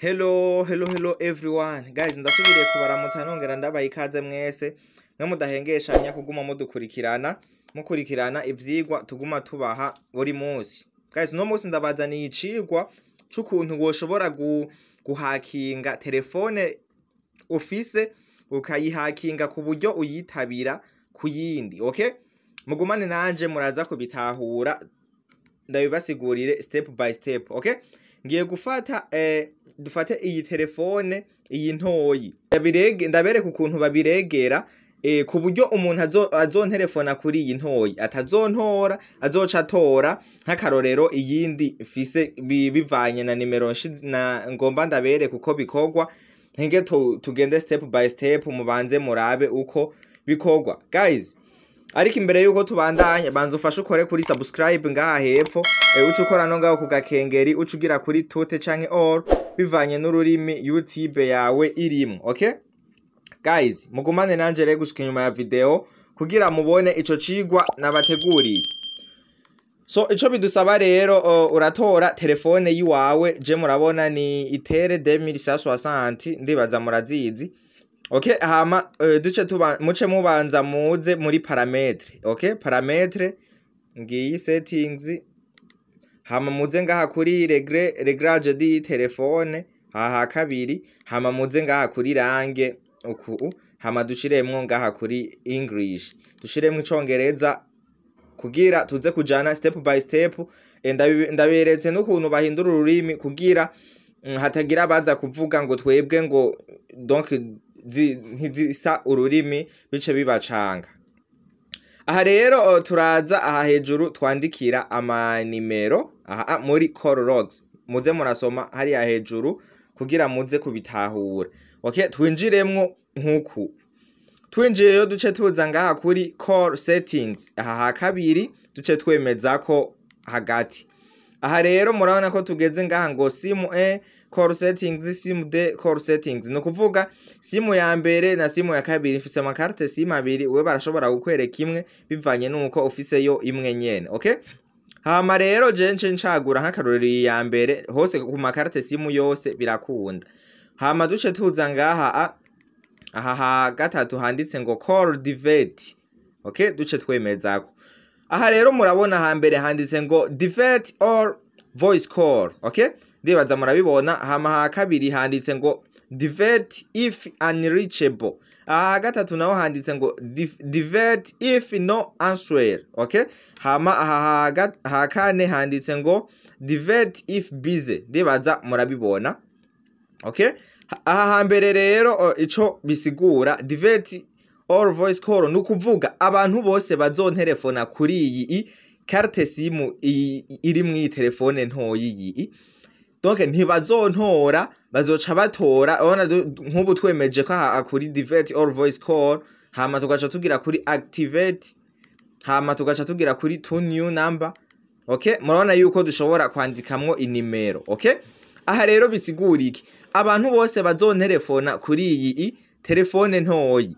Hello, hello, hello everyone. Guys, ndasubiriye kubaramutsa nongera ndabaha ikaze mwese. Mwe mudahengeshanya kuguma mudukurikirana, mukurikirana ivyigwa tuguma tubaha buri munsi. Guys, uno munsi ndabazaniye icigwa c'ukuntu woshobora guhakinga telefone ufise, ukayihakinga ku buryo uyitabira ku yindi, okay? Mugumane nanje, muraza kubitahura, ndabibasigurire step by step, okay? Ngiye gufata dufate iyi telefone, iyi ntoyi. Ndabirege, ndabereka ukuntu babiregera ku buryo umuntu azontelefona kuri iyi ntoyi atazontora, azoca atora nk'akarorero iyindi mfise bivanye na nimero na ngomba ndabereka uko bikorwa. Ntige tugende step by step, mubanze murabe uko bikorwa, guys. Ariko imbere yuko tubandanya, banza ufashe ukore kuri subscribe ngaha hepfo, uce ukora no ngaho ku gakengeri, uce ugira kuri toutes canke all bivanye n'ururimi YouTube yawe irimwo. Okay guys, mugumane nanje rero gushika inyuma ya video kugira mubone ico cigwa nabateguriye. So ico bidusaba rero, uratora telefone yiwawe. Je murabona ni Itel 2160, ndibaza murazizi. Okay, hama duce tuba muce mubanza muze muri paramètres. Okay, paramètres ngiyi, settings, hama muze ngaha kuri réglage du téléphone, aha kabiri, hama muze ngaha kuri langue uku, hama dushiremwo ngaha kuri English, dushiremwo Icongereza kugira tuze kujana step by step. Ndaberetse n'ukuntu bahindura ururimi kugira hatagira baza kuvuga ngo twebwe ngo donc ntizisa ururimi, bice bibacanga. Aha rero turaza aha hejuru twandikira amanimero aha muri call logs. Muze murasoma hariya hejuru kugira muze kubitahura. Okay, twinjiremwo nkuku. Twinjiyeyo, duce tuza ngaha kuri call settings, aha ha kabiri, duce twemeza ko hagati. Aha rero murabona ko tugeze ngaha ngo SIM 1 call settings, SIM 2 call settings. Ni ukuvuga simu ya mbere na simu ya kabiri. Mfise ama carte SIM abiri, wewe barashobora kukwereka imwe bivanye nuko ufiseyo imwe nyene. Okay, hama rero je nce ncagura nk'akarorero iyi ya mbere. Hose ku ma carte SIM yose birakunda. Hama duce tuza ngaha aha ha gatatu handitse ngo call divert. Okay, duce twemezako. Aha rero murabona hambere handitse ngo divert all voice call. Okay, ndibaza murabibona. Hama ha kabiri handitse ngo divert if unreachable. Aha gatatu naho handitse ngo divert if no answer. Okay, hama aha ha kane handitse ngo divert if busy. Ndibaza murabibona. Okay, aha hambere rero ico bisigura, divert all voice call, ni ukuvuga abantu bose bazontelefona kuri iyi carte SIM iyi iri mw'iyi telefone ntoyi iyi, donc ntibazontora, bazoca batora. Urabona nk'ubu twemeje ko aha kuri divert all voice call, hama tugaca tugira kuri activate, hama tugaca tugira kuri to new number. Okay, murabona yuko dushobora kwandikamwo inimero. Okay, aha rero bisigura iki? Abantu bose bazontelefona kuri iyi telefone ntoyi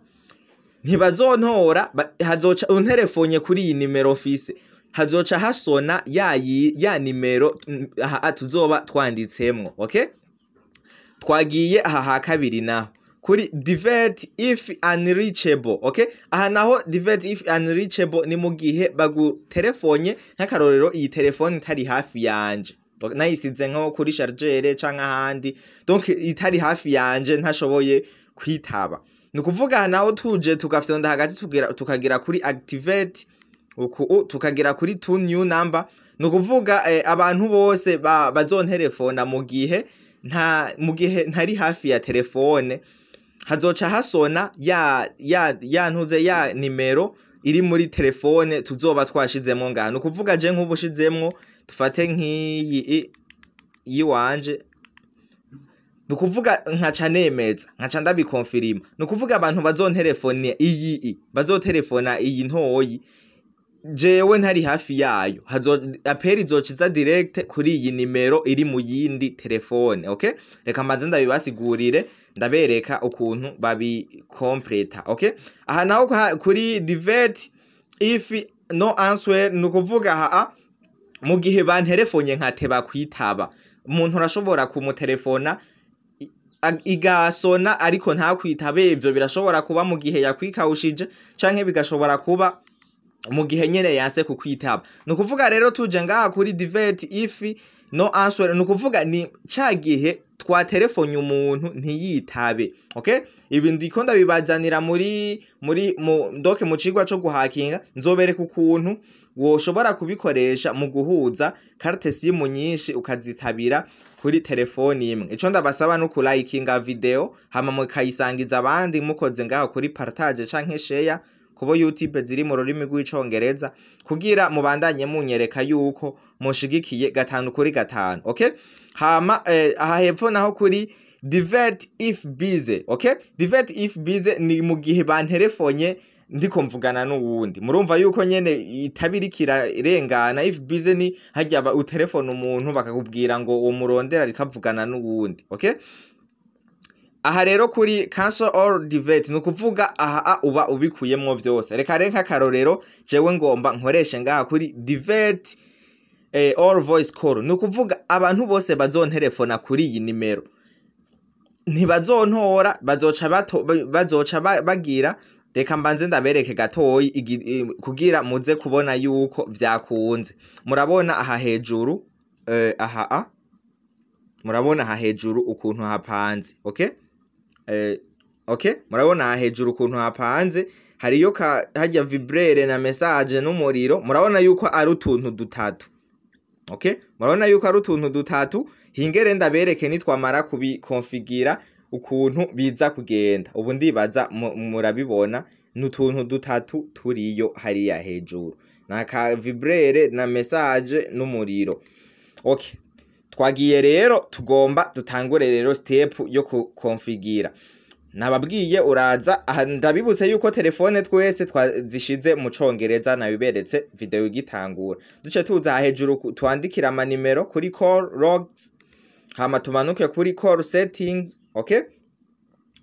ntibazontora, hazoca unterefonye kuri iyi nimero mfise, hazoca hasona ya nimero aha tuzoba twanditsemwo. Okay, twagiye aha ha kabiri naho kuri divert if unreachable. Okay, aha naho divert if unreachable ni mu gihe bagutelefone, nk'akarorero iyi telefone itari hafi yanje, nayisize nko kuri chargeur canke ahandi, donc itari hafi yanje, ntashoboye kwitaba. Ni ukuvuga naho tuje tugafyonda hagati, tukagira kuri activate uku, tukagira kuri to new number, ni ukuvuga abantu bose bazontelefona mu gihe ntari hafi ya telefone, hazoca hasona ya ntuze ya nimero iri muri telefone tuzoba twashizemwo ngaha. Ni ukuvuga je nk'ubu ushizemwo, dufate nk'iyi yiwanje, ni ukuvuga nkaca nemeza, nkaca ndabikonfirima, ni ukuvuga abantu bazontelefone iyi bazotelefona iyi ntoyi jewe ntari hafi yayo, hazo appel izoca iza direct kuri iyi nimero iri mu yindi telefone. Okay, reka mbanze ndabibasigurire, ndabereka ukuntu babikompleta. Okay, aha naho kuri divert if no answer, ni ukuvuga aha mu gihe banterefonye nkateba kwitaba, umuntu urashobora kumutelefona. Igasona ariko ntakwitabe. Ivyo birashobora kuba mu gihe yakwikawushije, canke bigashobora kuba mu gihe nyene yanse kukwitaba. Ni ukuvuga rero, tuje ngaha kuri divert if no answer, ni ukuvuga ni ca gihe twatelefonye umuntu ntiyitabe. Okay, ibi ndiko ndabibazanira muri mu doke mu cigwa co guhakinga. Nzobereka ukuntu woshobora kubikoresha mu guhuza carte SIM nyinshi, ukazitabira kuri telefoni imwe. Ico ndabasaba no kulayikinga video, hama mukayisangiza abandi mukoze ngaho kuri partage canke share kubo YouTube ziri mu rurimi rw'Icongereza, kugira mubandanye munyereka yuko mushigikiye gatanu kuri gatanu. Okay, hama aha hepfo naho kuri divert if busy. Okay, divert if busy ni mu gihe banterefonye ndiko mvugana n'uwundi. Murumva yuko nyene itabirikira irengana. If busy ni harya utelefone umuntu bakakubwira ngo uwo murondera rikavugana n'uwundi. Okay, aha rero kuri cancel all divert, ni ukuvuga aha uba ubikuyemwo vyose. Reka rero nk'akarorero, jewe ngomba nkoreshe ngaha kuri divert all voice call. Ni ukuvuga abantu bose bazontelefona kuri iyi nimero ntibazontora, bazoca bagira. Reka mbanze ndabereke gatoyi kugira muze kubona yuko vyakunze. Murabona aha hejuru, aha murabona aha hejuru ukuntu hapanze. Okay, okay, murabona aha hejuru ukuntu hapanze, hariyo ka hajya vibreur na message n'umuriro. Murabona yuko ari utuntu dutatu. Okay, murabona yuko ari utuntu dutatu. Hingere ndabereke nitwamara kubikonfigira ukuntu biza kugenda. Ubu ndibaza murabibona, ni utuntu dutatu turiyo hariya hejuru, na ka vibreur na message n'umuriro. Okay, twagiye rero, tugomba dutangure rero step yo kukonfigira. Nababwiye, uraza aha. Ndabibutse yuko telefone twese twazishize mu Congereza, nabiberetse video igitangura. Duce tuza aha hejuru, twandikira amanimero kuri call logs, hama tumanuke kuri call settings. Okay,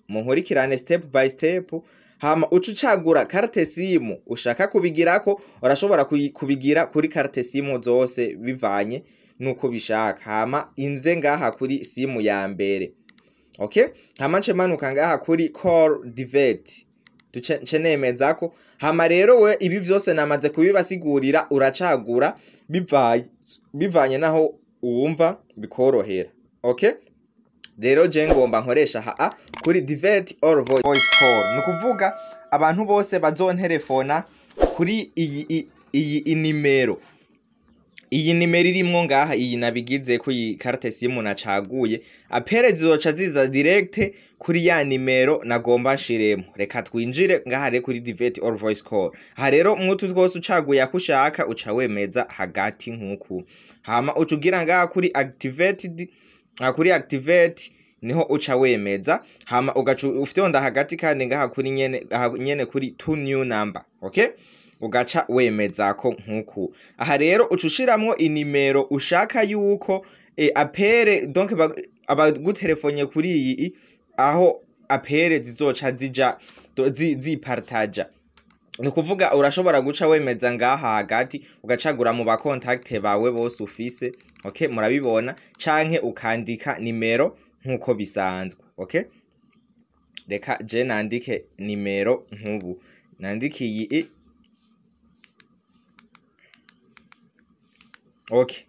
munkurikirane step by step. Hama uca ucagura carte SIM ushaka kubigirako. Urashobora kubigira kuri carte SIM zose bivanye nuko bishaka. Hama inze ngaha kuri SIM ya mbere. Okay, hama nce manuka ngaha kuri call divert, duce nce nemezako. Hama rero we ibi vyose namaze kubibasigurira, uracagura bivanye naho uwumva bikorohera. Okay, rero je ngomba nkoresha ha kuri divert all voice call. Ni ukuvuga abantu bose bazontelefona kuri iyi inimero, iyi nimero irimwo ngaha, iyi nabigize ko iyi carte SIM nacaguye, appel zizoca ziza direct kuri ya nimero nagomba nshiremo. Reka twinjire ngaha rero kuri divert all voice call. Aha rero mwutu twose ucaguye ako ushaka, uca wemeza hagati nkuku, hama uca ugira ngaha kuri activated. Aha kuri activate niho uca wemeza, hama ugaca ufyonda hagati kandi ngaha kuri nyene, aha nyene kuri to new number. Okay, ugaca wemeza ko nkuku. Aha rero uca ushiramwo inimero ushaka yuko appel, donc abagutelefone kuri iyi, aho appel zizoca zija zipartaja. Ni ukuvuga urashobora guca wemeza ngaha hagati, ugacagura mu ba contact bawe bose ufise. Okay, murabibona, canke ukandika nimero nkuko bisanzwe. Okay, reka je nandike nimero nkubu nandike iyi Okay.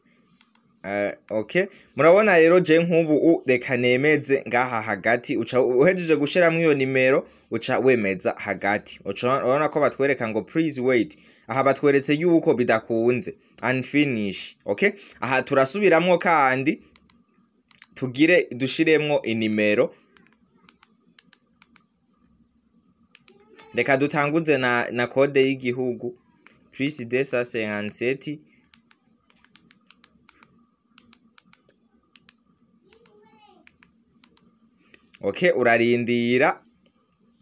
Okay, murabona rero je nkubu reka nemeze ngaha hagati. Uca uhejeje gushiramwo iyo nimero, uca wemeza hagati. Uca urabona ko batwereka ngo "Please wait". Aha batweretse yuko bidakunze, unfinish. Okay, aha turasubiramwo kandi tugire dushiremwo inimero. Reka dutanguze na code y'igihugu, plus 257. Okay, urarindira.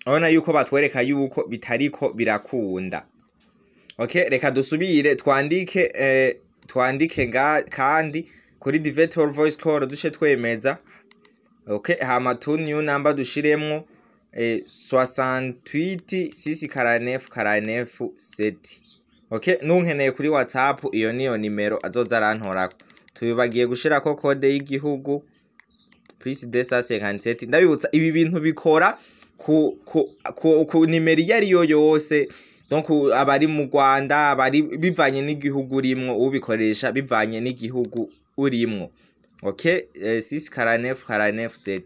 Urabona yuko batwereka yuko bitariko birakunda. Okay, reka dusubire twandike, twandike nga kandi kuri divert voice call, duce twemeza. Okay, hama to new number dushiremwo 68 6 49 49 7. Okay, nunkeneye kuri WhatsApp, iyo niyo nimero azoza arantorako. Tubibagiye gushirako code y'igihugu. +257. Ndabibutsa, ibi bintu bikora ku nimero iyo ariyo yose. Donc abari mu Rwanda, abari, bivanye n'igihugu urimwo, ubikoresha bivanye n'igihugu urimwo. Okay, 6 49 49 7.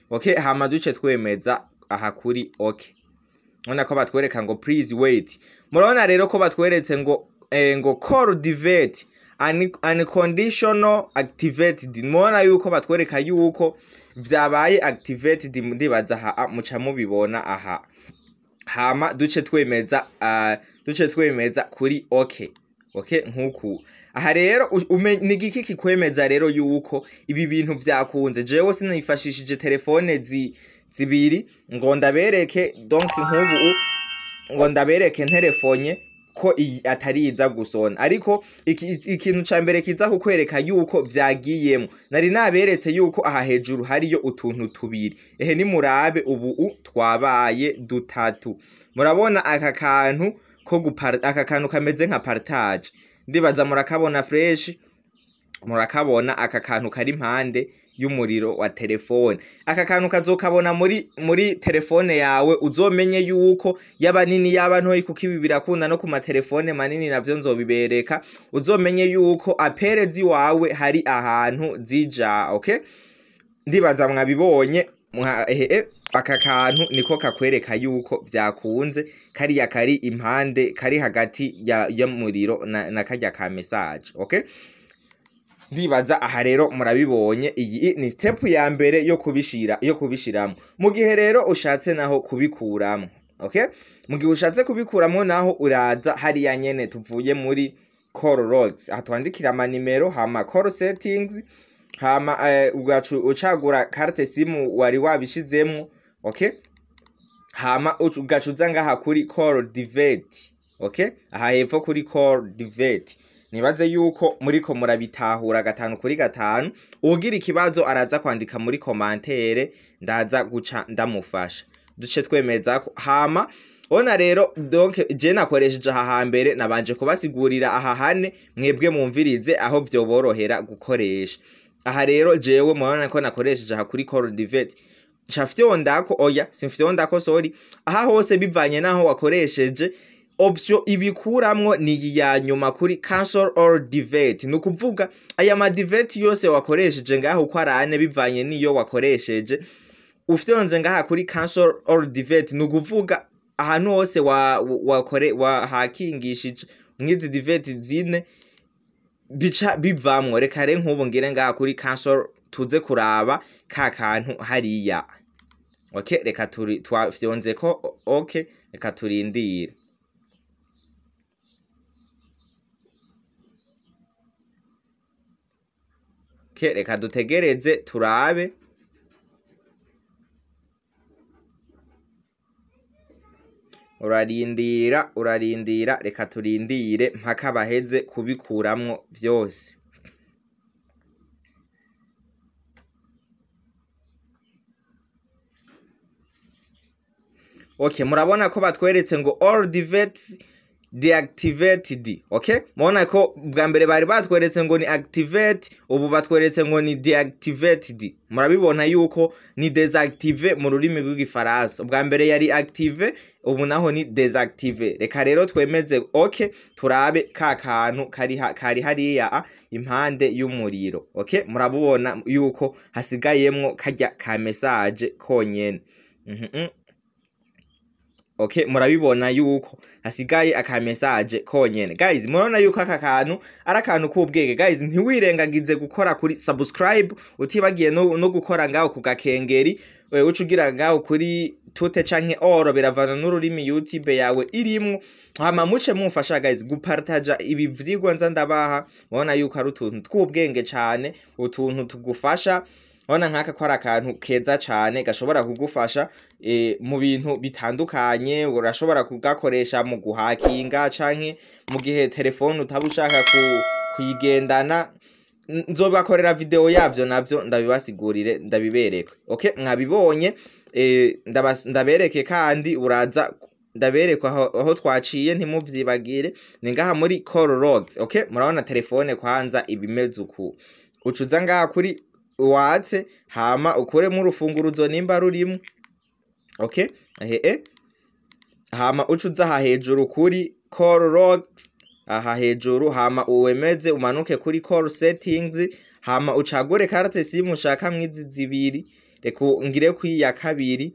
Okay, hama duce twemeza aha kuri okay. Urabona ko batwereka ngo "Please wait". Murabona rero ko batweretse ngo "Call divert unconditional activated". Murabona yuko batwereka yuko vyabaye activated. Ndibaza aha muca mubibona aha. Hama duce twemeza kuri okay. Okay, nkuku aha rero ni igiki kikwemeza rero yuko ibi bintu vyakunze? Jewe sinifashishije telefone zibiri ngo ndabereke. Donc nk'ubu ngo ndabereke nterefonye ko iyi atari iza gusona, ariko ikintu ca mbere kiza kukwereka yuko vyagiyemo, nari naberetse yuko aha hejuru hariyo utuntu tubiri. Ehe, nimurabe, ubu twabaye dutatu. Murabona aka kantu ko aka kantu kameze nka partage, ndibaza murakabona fresh. Murakabona aka kantu kari impande y'umuriro wa telefone. Aka kantu kazokabona muri telefone yawe, uzomenye yuko yaba nini, yaba ntoyi, kuko ibi birakunda no ku matelefone manini, navyo nzobibereka. Uzomenye yuko appels ziwawe hari ahantu zija. Okay, ndibaza mwabibonye. Ehe, aka kantu niko kakwereka yuko vyakunze. Kariya kari impande, kari hagati ya y'umuriro na karya ka message. Okay, ndibaza aha rero murabibonye. Iyi ni step ya mbere yo kubishiramo. Mu gihe rero ushatse naho kubikuramo, okay, mu gihe ushatse kubikuramo naho, uraza hariya nyene tuvuye muri call logs, aha twandikira amanimero, hama call settings, hama ugacu ucagura carte SIM wari wabishizemo. Okay, hama ugaca uza ngaha kuri call divert. Okay, aha hepfo kuri call divert. Nibaze yuko muriko murabitahura gatanu kuri gatanu. Ugira ikibazo araza kwandika muri commentaire, ndaza guca ndamufasha. Duce twemeza ko. Hama ona rero, donc je nakoresheje aha hambere, nabanje kubasigurira aha hane, mwebwe mumvirize aho vyoborohera gukoresha. Aha rero jewe murabona ko nakoresheje aha kuri call divert, nca fyondako. Oya, simfyondako, sorry. Aha hose bivanye naho wakoresheje. Option ibikuramwo ni iyi ya nyuma kuri cancel all divert. Ni ukuvuga aya ma divert yose wakoresheje ngaho uko ari ane, bivanye n'iyo wakoresheje, ufyonze ngaha kuri cancel all divert, ni ukuvuga ahantu hose wa wakore wahakingishije mw'izi divert zine bica bivamwo. Reka rero nk'ubu ngire ngaha kuri cancel, tuze kuraba ka kantu hariya. Okay, reka turi twafyonze ko. Okay, reka turindire. Okay, reka dutegereze turabe. Urarindira, urarindira, reka turindire mpaka baheze kubikuramwo vyose. Okay, murabona ko batweretse ngo "All diverts deactivated". Okay, murabona ko bwa mbere bari batweretse ngo ni activate, ubu batweretse ngo ni deactivated. Murabibona yuko ni désactivé mu rurimi rw'igifaransa. Ubwa mbere yari active, ubu naho ni désactivé. Reka rero twemeze. Okay, turabe ka kantu kari hariya impande y'umuriro. Okay, murabubona yuko hasigayemwo karya ka message konyene. Okay, murabibona yuko hasigaye aka message konyene. Guys, murabona yuko aka kantu ari akantu k'ubwenge. Guys, ntiwirengagize gukora kuri subscribe, utibagiye no gukora ngaho ku gakengeri, uca ugira ngaho kuri tout canke all, biravana n'ururimi YouTube yawe irimwo. Hama muce mumfasha, guys, gupartaja ibi vyigwa nza ndabaha. Murabona yuko ari utuntu tw'ubwenge cane, utuntu tugufasha. Urabona nk'aka ko ari akantu keza cane gashobora kugufasha mu bintu bitandukanye. Urashobora kugakoresha mu guhakinga canke mu gihe telefone utaba ushaka kuyigendana. Nzobakorera video yavyo navyo, ndabibasigurire, ndabibereke. Okay, mwabibonye. Ndabereke kandi uraza ndabereka aho twaciye, ntimuvyibagire, ni ngaha muri call logs. Okay, murabona telefone kwanza ibimeze uku. Ucuza ngaha kuri Watse, hama ukuremo urufunguruzo nimba rurimo. Okay, ehe, hama uce uza aha hejuru kuri call log, aha hejuru, hama uwemeze, umanuke kuri call settings, hama ucagure carte SIM ushaka mwizi zibiri. Reka ngire kwiya kabiri.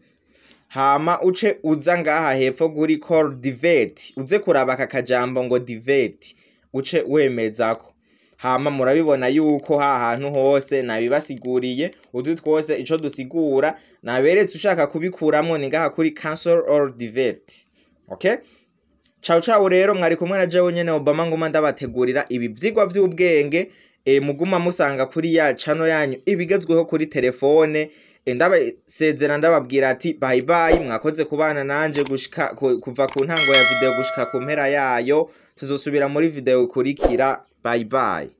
Hama uce uza ngaha hepfo kuri call divert, uze kuraba aka kajambo ngo divert, uce wemezako. Hama murabibona yuko ha hantu hose nabibasiguriye, utu twose ico dusigura naberetse. Ushaka kubikuramwo ni ngaha kuri cancel or divert. Okay, ciao ciao. Rero mwari kumwe na jewe nyene Obama, nguma ndabategurira ibi vyigwa vy'ubwenge, muguma musanga kuri ya channel yanyu ibigezweho kuri telefone. Ndabasezera, ndababwira ati bye bye. Mwakoze kubana nanje gushika kuva ku ntango ya video gushika ku mpera yayo. Tuzosubira muri video ikurikira. Bye bye.